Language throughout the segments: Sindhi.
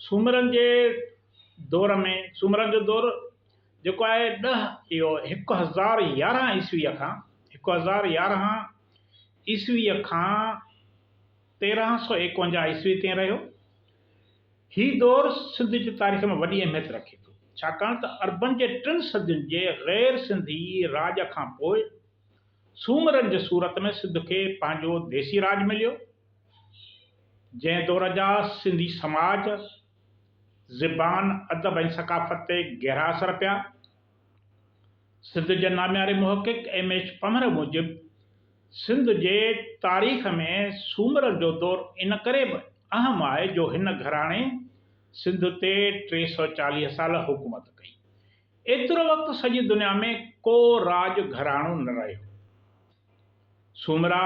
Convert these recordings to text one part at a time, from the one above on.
سومرن جي دور ۾ سومرن جو دور جيڪو آهي ڏهه اهو 1011 عيسويء کان 1011 عيسويء کان 1351 عيسوي تائين رهيو. هي دور سنڌ جي تاريخ ۾ وڏي اهميت رکي ٿو، ڇاڪاڻ ته عربن جي ٽن صدين جي غير سنڌي راڄ کان پوء سومرن جي صورت ۾ سنڌ کي پنهنجو ديسي راڄ مليو، جنهن دور جا سنڌي سماج، زبان، ادب ۽ ثقافت تي گهرا اثر پيا. سنڌ جي نامياري محقق ايم ايڇ پنهور موجب سنڌ جي تاريخ ۾ سومرن جو دور ان ڪري به اهم آهي جو هن گهراڻي سنڌ تي 340 سال حڪومت ڪئي. ايترو وقت سڄي دنيا ۾ ڪو راڄ گهراڻو نه رهيو. سومرا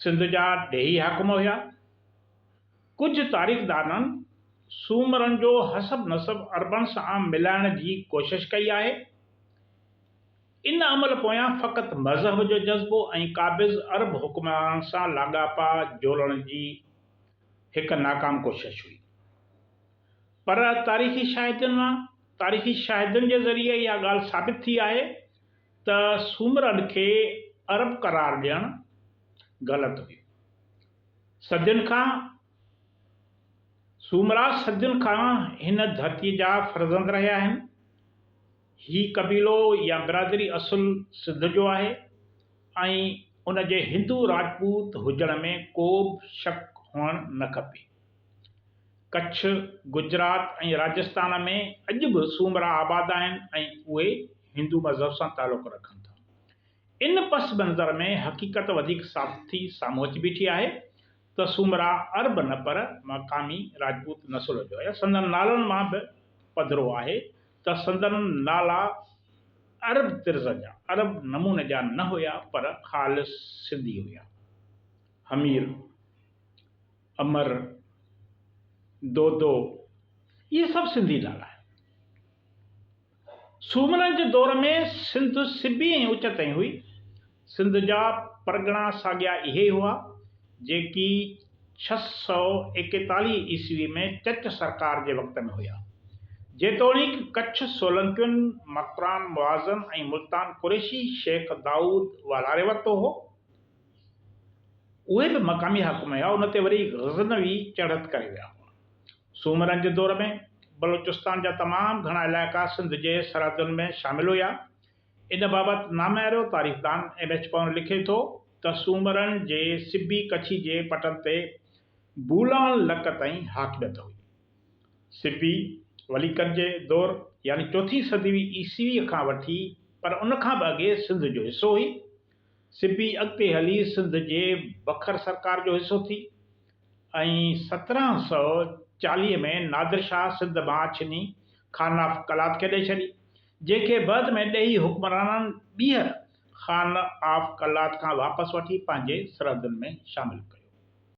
سنڌ جا ڏيهي حاڪم هيا. ڪجهه تاريخدانن سومرن جو حسب نسب عربن سان ملائڻ جي ڪوشش ڪئي آهي. ان عمل پويان فقط مذهب جو جذبو ۽ قابض عرب حڪمرانن سان لاڳاپا جوڙڻ جي هڪ ناڪام ڪوشش هئي. پر تاريخي شاهدين مان تاريخي شاهدين جي ذريعي اها ڳالهه ثابت ٿي آهي ته سومرن کي عرب قرار ڏيڻ غلط هيو. صدين کان سومرا صدين کان هن ڌرتيء جا فرزند رهيا آهن. هي قبيلو يا برادري اصل سنڌ جو آهي ۽ ان جي هندو راجپوت هجڻ ۾ ڪوبه شڪ هئڻ نه کپي. ڪڇ، گجرات ۽ راجستان ۾ اڄ به سومرا آباد آهن ۽ اهي هندو مذهب سان تعلق رکن ٿا. ان پس منظر ۾ حقيقت وڌيڪ صاف ٿي سامهون اچي بيٺي آهي ته سومرا عرب نه پر مقامي راجپوت نسل جو آهي. سندن نالن مان به پڌرو آهي ته سندن نالا عرب طرز جا، عرب نموني جا نه هيا پر خالص سنڌي هيا. حمير، امر، دودو اهي سڀ سنڌي نالا آهن. سومرن جي دور ۾ سنڌ سبي ۽ اچ تائين هئي. سنڌ جا پرڳڻا ساڳيا اهي ئي هئا، جيڪي 641 عيسوي ۾ چچ سرڪار جي وقت ۾ هيا. جيتوڻيڪ ڪڇ سولنڪين، مڪران معظم ۽ ملتان قريشي شيخ دائود والاري ورتو هو. اهي به مقامي حاڪم هيا، ان تي وري غزنوي چڙهت ڪري ويا هئا. سومرن جي دور ۾ بلوچستان جا تمام گهڻا علائقا سنڌ جي سرحدن ۾ شامل هيا. ان بابت ناميارو تاريخدان ايم ايڇ پنهور لکي ٿو ته سومرن جي سبي ڪڇي جي پٽن تي بولان لڪ تائين حاڪميت هئي. سبي وليڪن جي دور يعني چوٿين صدي عيسويء کان وٺي پر ان کان به اڳي سنڌ جو حصو هئي. سبي اڳتي هلي سنڌ جي بکر سرڪار جو حصو ٿي ۽ 1740 ۾ نادر شاهه سنڌ مان ڇني خان آف قلات کي ڏئي ڇڏي. جنهن کي بعد ۾ ڏيهي حڪمرانن ٻيهر خان آف قلات کان واپس وٺي پنهنجي سرحدن ۾ شامل ڪيو.